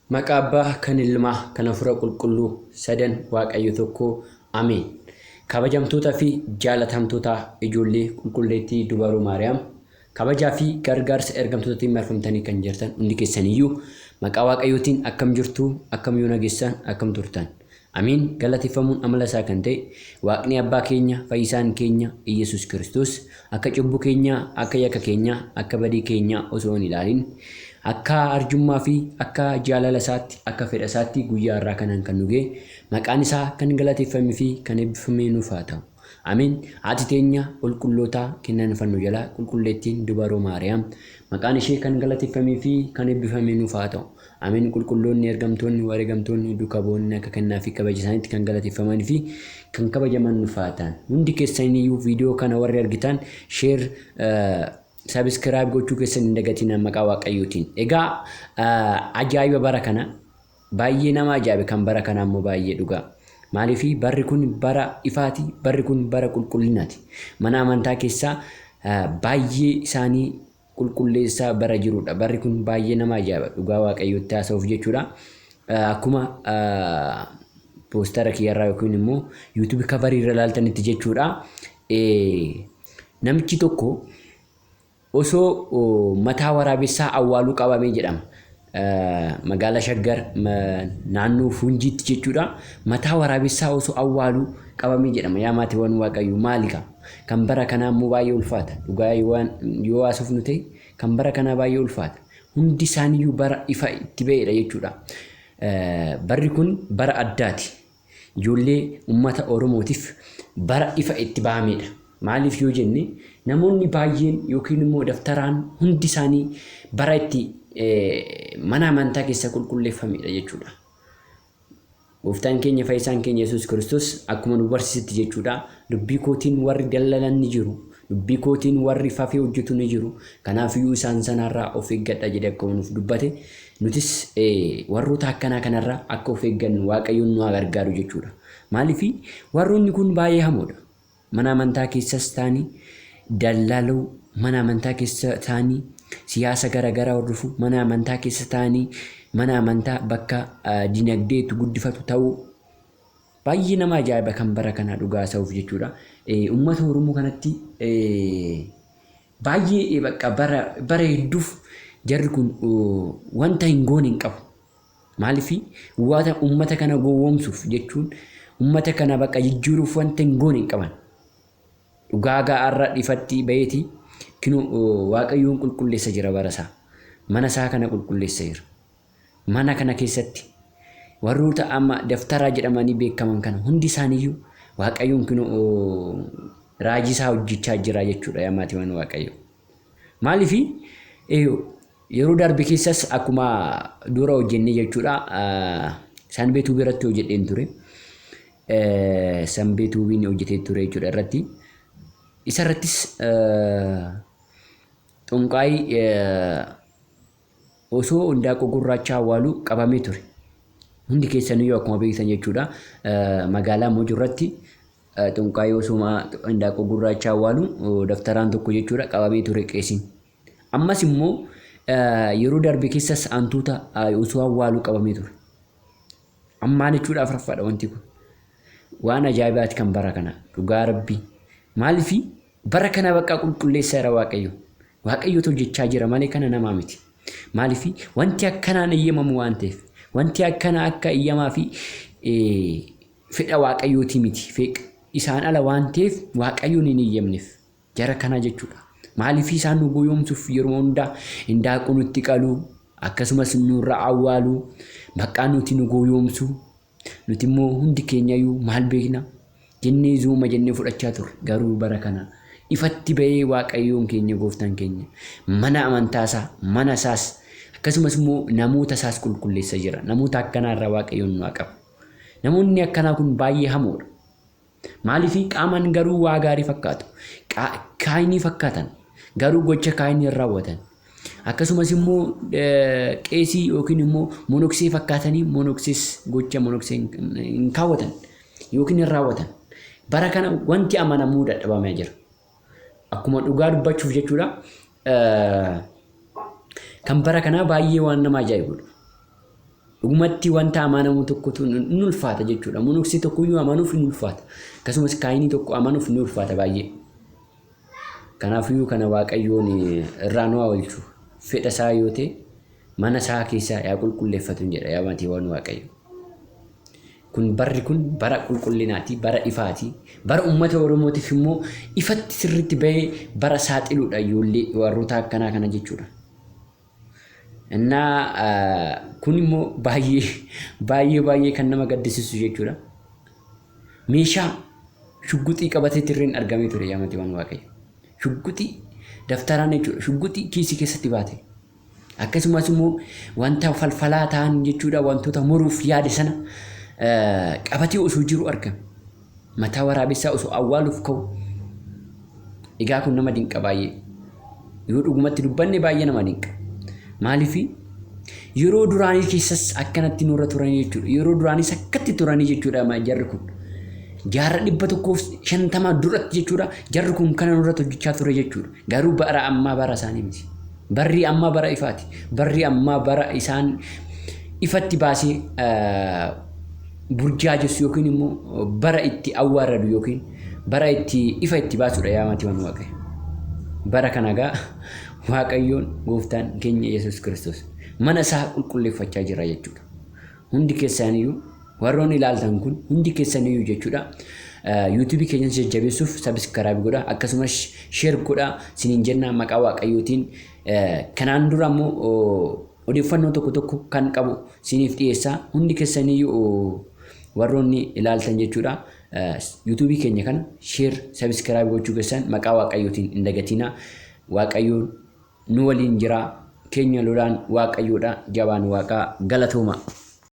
Maqaa Abbaa kan Ilmaa kan Hafuura Qulqulluu sadan Waaqayyo tokko Ameen. Kabajamtoota fi jaalatamtoota ijoollee qulqulleettii dubaroo Maariyaam kabajaa fi gargaarsa ergamtootaatiin marfamtanii kan jirtan hundi keessaniyyuu maqaa Waaqayyootiin akkam jirtu akkam yoo nageessan akkam turtan. Ameen galateeffamuun amala isaa kan ta'e Waaqni abbaa keenya fayyisaan keenya Iyyasuus Kiristoos akka cubbuu keenyaa akka yakka keenyaa akka badii keenyaa osoo hin ilaalin akka arjummaa fi akka jaalala isaatti akka fedha isaatti guyyaa har'aa kanaan kan nu ga'e maqaan isaa kan galateeffamee fi kan eebbifame nuuf haa ta'u. Ameen. Haati teenya qulqullootaa kennan fannoo jalaa qulqulleettiin dubaroo Maariyaam maqaan ishee kan galateeffamee fi kan eebbifame nuuf haa ta'u. Ameen. Qulqulloonni ergamtoonni wareegamtoonni duuka bu'oonni akka kennaa fi kabaja isaaniitti kan galateeffamanii fi kan kabajaman nuuf haa ta'an. Hundi keessaniyyuu viidiyoo kana warri argitan share subscribe gochuu keessan hin dagatinaa maqaa Waaqayyootiin. Egaa ajaa'iba bara kana baay'ee nama ajaa'iba kan bara kanaa immoo baay'ee dhugaa. Maaliif barri kun bara ifaati, barri kun bara qulqullinaati. Mana amantaa keessaa baay'ee isaanii qulqulleessaa bara jirudha. Barri kun baay'ee nama ajaa'iba dhugaa Waaqayyootti haasa'uuf jechuudha. Akkuma poostara kiyyarraa yookiin immoo yuutuubii kabarii irra ilaaltanitti jechuudha. Namichi tokko osoo mataa waraabessaa awwaaluu qabamee jedhama. Magaalaa Shaggar naannoo Funjiitti jechuudha. Mataa waraabessaa osoo awwaaluu qabamee jedhama. Yaa maatiiwwan Waaqayyoo maali kaa? Kan bara kanaa immoo baay'ee ulfaata. Dhugaa yoo haasofnu ta'e kan bara kanaa baay'ee ulfaata. Hundi isaaniiyyuu bara ifa itti ba'edha jechuudha. Barri kun bara addaati. Ijoollee uummata Oromootiif bara ifa itti bahamedha. Maaliif yoo jenne namoonni baay'een yookiin immoo daftaraan hundi isaanii bara itti mana amantaa keessa qulqulleeffamedha jechuudha. Gooftaan keenya fayyisaan keenya Yesuus Kiristoos akkuma nu barsiisetti jechuudha. Dubbii kootiin warri dallalan ni jiru. Dubbii kootiin warri fafee hojjetu ni jiru. Kanaafiyyuu isaan sanarraa of eeggadha jedhee akkuma nuuf dubbate nutis warroota akkanaa kanarraa akka of eeggannu Waaqayyoon nu haa gargaaru jechuudha. Maaliif warroonni kun baay'ee hamoodha. Mana amantaa keessas ta'anii dallaluu, mana amantaa keessa ta'anii siyaasa garaagaraa hordofu, mana amantaa keessa ta'anii mana amantaa bakka dinagdee itti guddifatu ta'uu baay'ee nama ajaa'iba kan bara kanaa dhugaa haasa'uuf jechuudha. Uummata Oromoo kanatti baay'ee bakka bara bara hedduuf jarri kun wanta hin goone hin qabu. Maaliif wanta uummata kana gowwoomsuuf jechuun uummata kana bakka jijjiiruuf wanta hin goone hin qaban. Dhugaa ga'aarra ifatti baheeti kinu Waaqayyoon qulqulleessa jira bara isaa. Mana isaa kana qulqulleessa jira. Mana kana keessatti warroota amma daftaraa jedhamanii beekaman kana hundi isaaniiyyuu Waaqayyoon kinu raajii isaa hojjechaa jira jechuudha yaa maatiiwwan Waaqayyoo. Maaliif yeroo darbe keessas akkuma dura hojjennee jechuudha Sanbee Tuubii irratti hojjedheen ture. Sanbee Tuubiin hojjetee ture jechuudha irratti. Isa irrattis xonqaayii osoo hindaaqoo gurraacha awwaaluu qabamee ture. Hundi keessaniyyuu akkuma beektan jechuudha. Magaalaa Mojo irratti xonqaayii osoo hindaaqoo gurraacha awwaalu daftaraan tokko jechuudha qabamee ture qeesiin. Ammas immoo yeroo darbe keessas hantuuta osoo awwaaluu qabamee ture. Ammaan jechuudha afuraffaadha wanti kun. Waan ajaa'ibaati kan bara kana dhugaa rabbii. Maaliif bara kana bakka qulqulleessaa jira Waaqayyo. Waaqayyotu hojjechaa jira malee kana namaa miti. Maaliif wanti akkanaan eeyyamamu waan ta'eef wanti akkanaa akka eeyyamaa fi fedha Waaqayyootii miti. Isaan ala waan ta'eef Waaqayyoon hin eeyyamneef. Jara kana jechuudha. Maaliif isaan nu goyoomsuuf yeroo hundaa hindaaquu nutti qalu akkasumas nurra awwaalu maqaa nuti nu goyoomsu nuti immoo hundi keenyayyuu maal beekna jennee zuuma jennee fudhachaa turre garuu bara kana ifatti ba'ee Waaqayyoon keenya gooftaan keenya mana amantaa isaa mana isaas akkasumas immoo namoota isaas qulqulleessa jira namoota akkanaa irraa Waaqayyoon nu haa qabu. Namoonni akkanaa kun baay'ee hamoodha. Maaliif qaamaan garuu waa gaarii fakkaatu. Kaayinii fakkaatan. Garuu gocha kaayinii hin raawwatan. Akkasumas immoo qeesii yookiin immoo monoksee fakkaatanii monoksees gocha monoksee hin kaawwatan yookiin hin raawwatan. Bara kana wanti amanamuu dadhabamee jira. Akkuma dhugaa dubbachuuf jechuudha. Kan bara kanaa baay'ee waan nama ajaa'ibudha. Dhugumatti wanta amanamu tokkotu ni ulfaata jechuudha. Monoksii tokkoyyuu amanuuf ni ulfaata. Akkasumas kaayinii tokko amanuuf ni ulfaata baay'ee. Kanaafiyyuu kana Waaqayyoon irraa nu haa oolchu. Fedha isaa yoo ta'e mana isaa keessaa yaa qulqulleeffatu jedha yaa maatiiwwan Waaqayyo. Kun barri kun bara qulqullinaati, bara ifaati, bara uummata Oromootiif immoo ifatti sirriitti bahee bara saaxiluudha ijoollee warroota akkanaa kana jechuudha. Innaa kun immoo baay'ee baay'ee baay'ee kan nama gaddisiisu jechuudha. Meeshaa shugguxii qabatee tirreen argamee ture yaa maatiiwwan Waaqayyo. Shugguxii daftaraan jechuudha. Shugguxii kiisii keessatti baate. Akkasumas immoo wanta falfalaa ta'an jechuudha wantoota muruuf yaade sana qabatee osoo jiru argame. Mataa waraabessaa osoo awwaaluuf ka'u. Egaa kun nama dinqa baay'ee. Yoo dhugumatti dubbanne baay'ee nama dinqa. Maaliif yeroo duraanii keessas akkanatti nurra turanii jechuudha. Yeroo duraanis akkatti turanii jechuudha jarri kun. Jaarra 150 duratti jechuudha jarri kun kana nurratti hojjechaa ture jechuudha. Garuu bara ammaa bara isaanii miti. Barri ammaa bara ifaati. Barri ammaa bara isaan ifatti baasee burjaajessu yookiin immoo bara itti awwaarradu yookiin bara itti ifa itti baasudha yaa maatiiwwan Waaqayyo. Bara kana egaa Waaqayyoon gooftaan keenya Yesuus Kiristoos mana isaa qulqulleeffachaa jira jechuudha. Hundi keessaniyyuu warroonni ilaaltan kun hundi keessaniyyuu jechuudha. YouTube keenya jajjabeessuuf subscribe godha akkasumas share godha siniin jenna maqaa Waaqayyootiin. Kanaan dura immoo odeeffannoo tokko tokko kan qabu siniif dhiyeessa. Hundi keessaniyyuu warroonni ilaaltan jechuudha. YouTube keenya kana share subscribe gochuu keessan maqaa Waaqayyootiin hin dagatinaa. Waaqayyoon nu waliin jira. Keenya lolaan Waaqayyoodha. Jabaan Waaqaa galatooma.